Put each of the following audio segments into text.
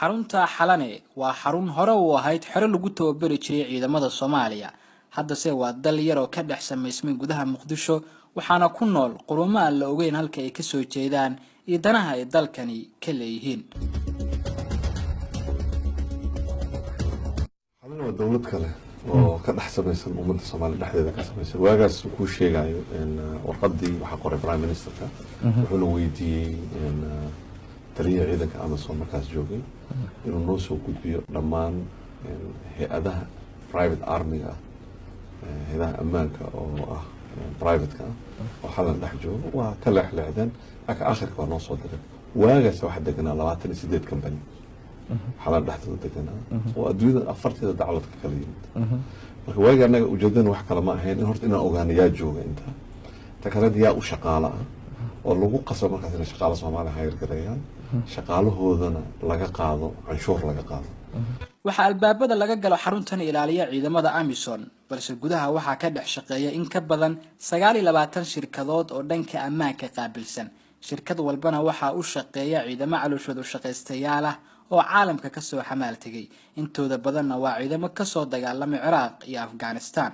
Xarunta Xalane waa xarun hore u ahayd xero lagu tababari jiray ciidamada Soomaaliya. Haddase waa dal yar oo ka dhex samaysmay gudaha Muqdisho, waxaana ku nool qurumo aan la ogeyn halka ay ka soo jeedaan iyo danaha ay dalkani ka leeyihiin. Xalane waa dowlad kale oo ka dhex samaysan ummadda Soomaaliya dhexdeeda ka samaysan. Waagaas kuu sheegayo warqadii waxaa qoray prime ministerka, wuxuuna weydiiyey taliyaha ciidanka AMISOM markaas joogay inuu noo soo gudbiyo dhammaan hay-adaha private armiga ah, hay-adaha ammaanka oo ah privateka ah oo Xalan dhex joogo. Waa ka leexleexdeen, laakiin akhirka waa noo soo diray. Waagaas waxaa deganaa 28 company Xalan dhexdooda deganaa oo adduunyada afarteeda daclad ka kala yimid. Marka waagi annaga ujeedadana wax kale ma ahayn in horta inaan ogaano yaa jooga inta ta kalena yaa u shaqaalo ah oo lagu qasbo markaas inay shaqaalo Soomaaliya hayr gareeyaan, shaqaalahoodana laga qaado canshuur laga qaado. Waxaa albaabada laga galo xaruntan ilaaliya ciidamada AMISOM, balse gudaha waxaa ka dhex shaqeeya in ka badan 29 shirkadood oo dhanka ammaanka qaabilsan. Shirkad walbana waxaa u shaqeeya ciidamo calooshooda u shaqaystayaal ah oo caalamka kasoo xamaal tegay. Intooda badanna waa ciidamo kasoo dagaalamay Ciraaq iyo Afghanistan.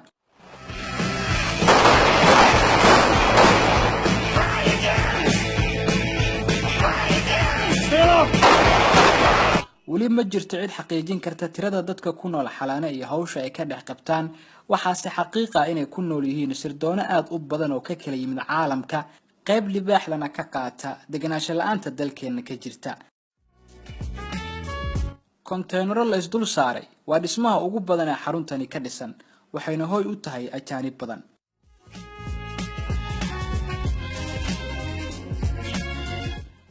Weli ma jirto cid xaqiijin karta tirada dadka ku nool Xalaane iyo hawsha ay ka dhex qabtaan. Waxaase xaqiiqa inay ku nool yihiin sirdoono aada u badan oo ka kala yimid caalamka, qayb libaaxlana ka qaata deganaansho la-aanta dalkeena ka jirta. Konteynaro la isdul saaray waa dhismaha ugu badan ee xaruntani ka dhisan, waxayna hoy u tahay ajaanib badan.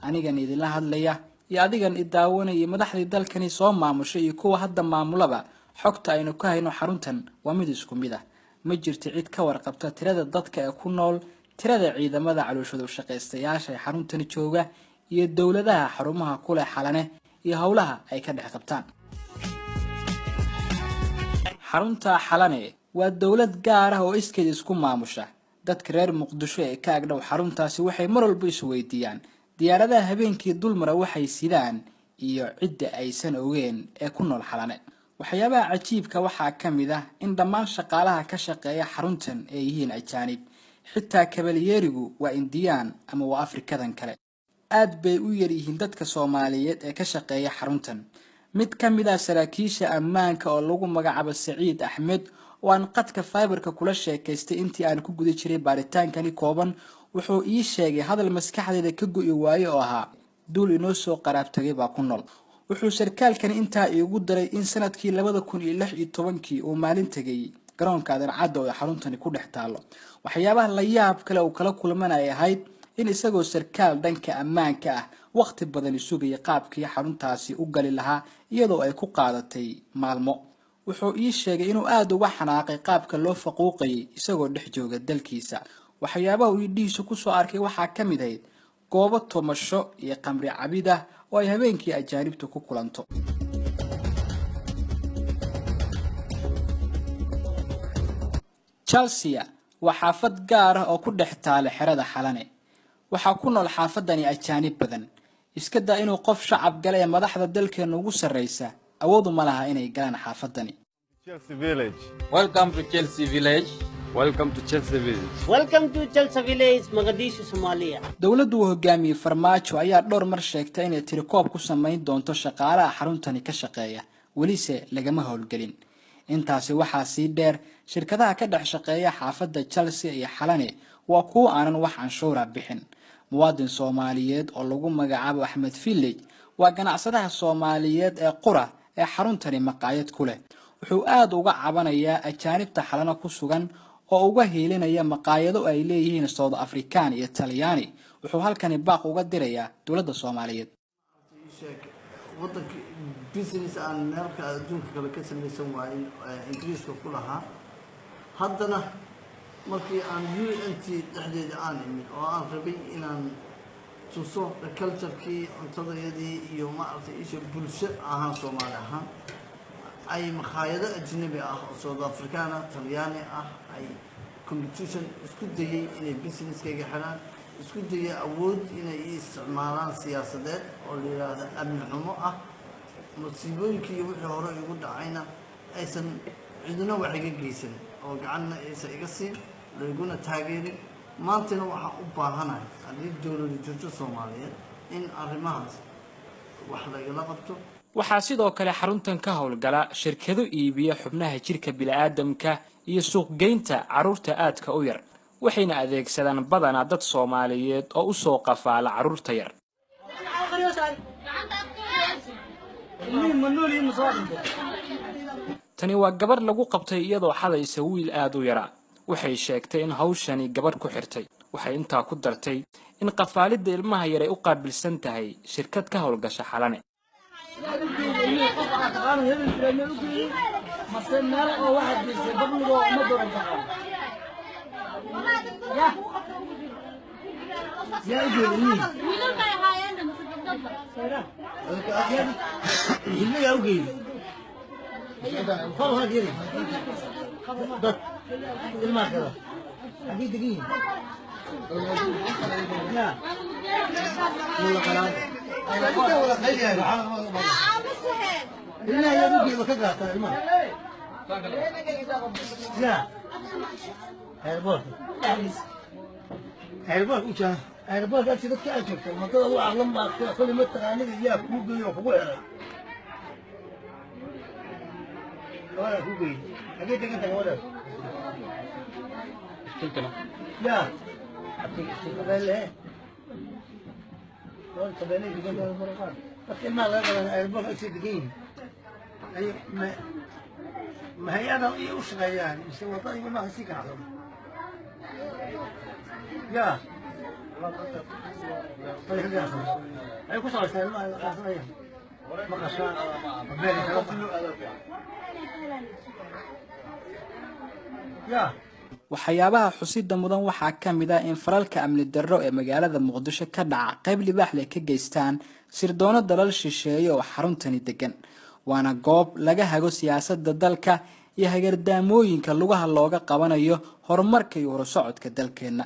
Anigan idinla hadlaya iyo adigan i daawanayay, madaxdii dalkani soo maamushay iyo kuwa hadda maamulaba, xogta aynu ka hayno xaruntan waa mid isku mid ah. Ma jirto cid ka warqabta tirada dadka ee ku nool, tirada ciidamada calooshooda u shaqaystayaasha ee xaruntani jooga, iyo dowladaha xarumaha ku leh Xalane iyo howlaha ay ka dhex qabtaan. Xarunta Xalane waa dowlad gaar ah oo iskeed isku maamusha. Dadka reer Muqdisho ee ka agdhow xaruntaasi waxay mar walba isweydiiyaan diyaaradaha habeenkii dulmara waxay sidaan iyo cidda aysan ogeen ee ku nool Xalane. Waxyaabaha cajiibka waxaa ka mid ah in dhammaan shaqaalaha ka shaqeeya xaruntan ay yihiin ajaanib. Xitaa kabalyeerigu waa Indiyaan ama waa Afrikadan kale. Aad bay u yaryihiin dadka Soomaaliyeed ee ka shaqeeya xaruntan. Mid ka mid ah saraakiisha ammaanka oo lagu magacaabo Saciid Axmed oo aan qadka fiberka kula sheekaystay intii aan ku guda jiray baaritaankani kooban, wuxuu ii sheegay hadal maskaxdeeda ka go'i waaye oo ahaa: "Duul inoo soo qaraabtagay baa ku nool." Wuxuu sarkaalkani intaa iigu daray in sanadkii 2016-kii uu maalin tegay garoonka Aadan Cadda oo ay xaruntani ku dhex taallo. Waxyaabaha la yaab kale uu kala kulmana ay ahayd in isagoo sarkaal dhanka ammaanka ah wakhti badani sugayay qaabkii xaruntaasi u gali lahaa, iyadoo ay ku qaadatay maalmo. Wuxuu ii sheegay inuu aada uga xanaaqay qaabka loo faquuqayay isagoo dhex jooga dalkiisa. Waxyaabaha uu idhihiisu kusoo arkay waxaa ka mid ahayd goobo tumasho iyo qamri cabid ah oo ay habeenkii ajaanibtu ku kulanto. Chelsea waa xaafad gaar ah oo ku dhex taala xerada Xalane. Waxaa ku nool xaafadani ajaanib badan. Iska daa inuu qof shacab gala ee madaxda dalkeena ugu sarreysa awoodu ma laha inay galaan xaafadani. Chelsea Village. Welcome to Chelsea Village. Welcome to Chelsea Village. Welcome to Chelsea Village, Mogadishu, Somalia. Dowladdu uu hogaamiyey Farmaajo ayaa dhowr mar sheegtay inay tirikoob ku samayn doonto shaqaalaha xaruntani ka shaqeeya, welise lagama howlgelin. Intaasi waxaa sii dheer, shirkadaha ka dhex shaqeeya xaafadda Chelsea iyo Xalane waa kuwo aanan wax canshuura bixin. Muwaadin Soomaaliyeed oo lagu magacaabo Axmed Village waa ganacsadaha Soomaaliyeed ee qura ee xaruntani maqaayad ku leh. Wuxuu aada uga cabanayaa ajaanibta Xalano ku sugan oo uga hiilinaya maqaayado ay leeyihiin South African iyo Talyaani. Wuxuu halkani baaq uga dirayaa dowladda Soomaaliyeed. Sheeg wadanka business aan meelka adduunka kale ka samaysan waayin Ingiriiska ku lahaa. Haddana markii aan UN-t dhexdeeda aan imid oo aan rabay inaan tuso culturekii, cuntadayadii iyo maaragtay isha bulsho ahaan, Soomaali ahaan, ay makhaayado ajnabi ah oo South African ah, Talyaani ah ay competition isku dayay inay businesskayga xidhaan, isku dayay awood inay ii isticmaalaan siyaasadeed oo la yidhaahdo amni xumo ah. Masiibooyinkii iyo wixii hore igu dhacayna aysan cidina wax iga geysan oo gacanna aysan iga siin, layguna taageerin. Maantana waxaan u baahanahay, haddii dowladu jirto Soomaaliyeed, in arrimahaas wax lagala qabto. Waxaa sidoo kale xaruntan ka howlgala shirkado iibiya xubnaha jirka bini'aadamka iyo suuqgeynta carruurta aadka u yar, waxayna adeegsadaan badanaa dad Soomaaliyeed oo u soo qafaala carruurta yar. Tani waa gabadh lagu qabtay iyadoo xadaysa wiil aada u yaraa. Waxay sheegtay in hawshani gabadh ku xirtay. Waxay intaa ku dartay in qafaalidda ilmaha yar ay u qaabilsan tahay shirkad ka howlgasha Xalane. Waxyaabaha xusida mudan waxaa ka mid ah in falalka amni darro ee magaalada Muqdisho ka dhaca qayb libaax leh ka geystaan sirdoonno dalal shisheeye oo xaruntani degan. Waana goob laga hago siyaasadda dalka iyo hagardaamooyinka lugaha looga qabanayo horumarka iyo horusocodka dalkeenna.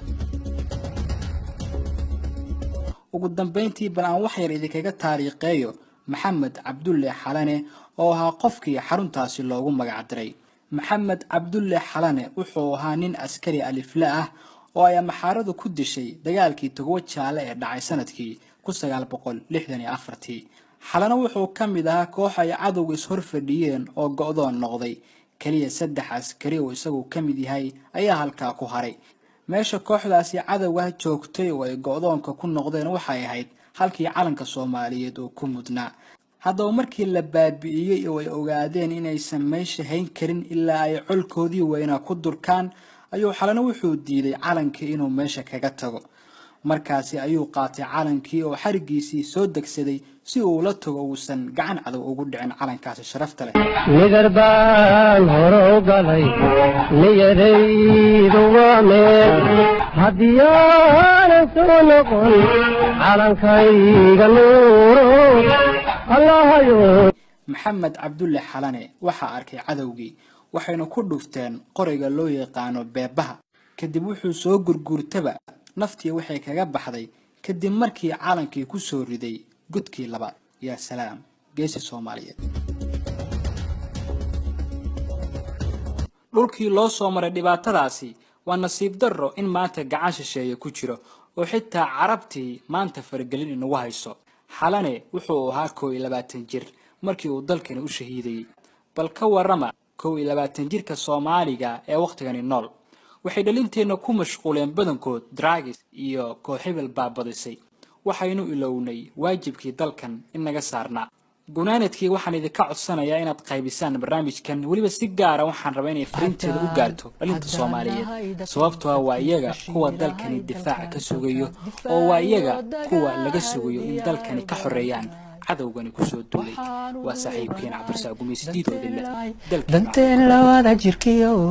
Ugu dambeyntii, bal aan wax yar idinkaga taariikheeyo Maxamed Cabdulle Xalane oo ahaa qofkii xaruntaasi loogu magac diray. Maxamed Cabdulle Xalane wuxuu ahaa nin askari alifle ah oo ay amaxaaradu ku dishay dagaalkii Togowa Jaale ee dhacay sanadkii 1964. Xalane wuxuu ka mid ahaa koox ay cadowga ishor fadhiyeen oo go'doon noqday. Keliya 3 askari oo isagu ka mid yahay ayaa halkaa ku haray. Meesha kooxdaasi cadowga joogtay oo ay go'doonka ku noqdeen waxay ahayd halkii calanka Soomaaliyeed uu ku mudnaa. Haddaba markii la baabi'iyey oo ay ogaadeen inaysan meesha hayn karin ilaa ay colkoodii weynaa ku durkaan, ayuu Xalane wuxuu diiday calankii inuu meesha kaga tago. Markaasi ayuu qaatay calankii oo xarigiisii soo degsaday si uu la tago uusan gacan cadow ugu dhicin calankaasi sharafta leh. Nidar baan hore u galay, niyadaydu waa meel, haddii aanan soo noqon calankayga nuuro Allahayo. Maxamed Cabdulle Xalane waxaa arkay cadowgii, waxayna ku dhufteen qoriga loo yaqaano beebaha. Kadib wuxuu soo gurguurtaba naftii waxay kaga baxday kadib markii calankii ku soo riday godkii labaad. Yaa salaam, geesi Soomaaliyeed. Dhulkii loo soo maray dhibaatadaasi waa nasiib darro in maanta gacan shisheeye ku jiro oo xitaa carabtii maanta faragelin inagu hayso. Xalane wuxuu ahaa 21 jir markii uu dalkani u shahiidayey. Bal ka warrama 21 jirka Soomaaliga ee wakhtigani nool. Waxay dhalinteenna ku mashquuleen badankood dragis iyo kooxibel baabadisay. Waxaynu ilownay waajibkii dalkan in naga saarnaa. Gunaanadkii waxaan idinka codsanayaa inaad qaybisaan barnaamijkan, weliba si gaara waxaan rabaa inay fariinteeda u gaarto dhalinta Soomaaliyeed, sababtoo ah waa iyaga kuwa dalkani difaaca ka sugayo oo waa iyaga kuwa laga sugayo in dalkani ka xoreeyaan cadowgani kusoo duulay. Waa saaxiibkeen Cabdirasaaq Gumaysi Diidoodile. Danteen labada jirkiyo.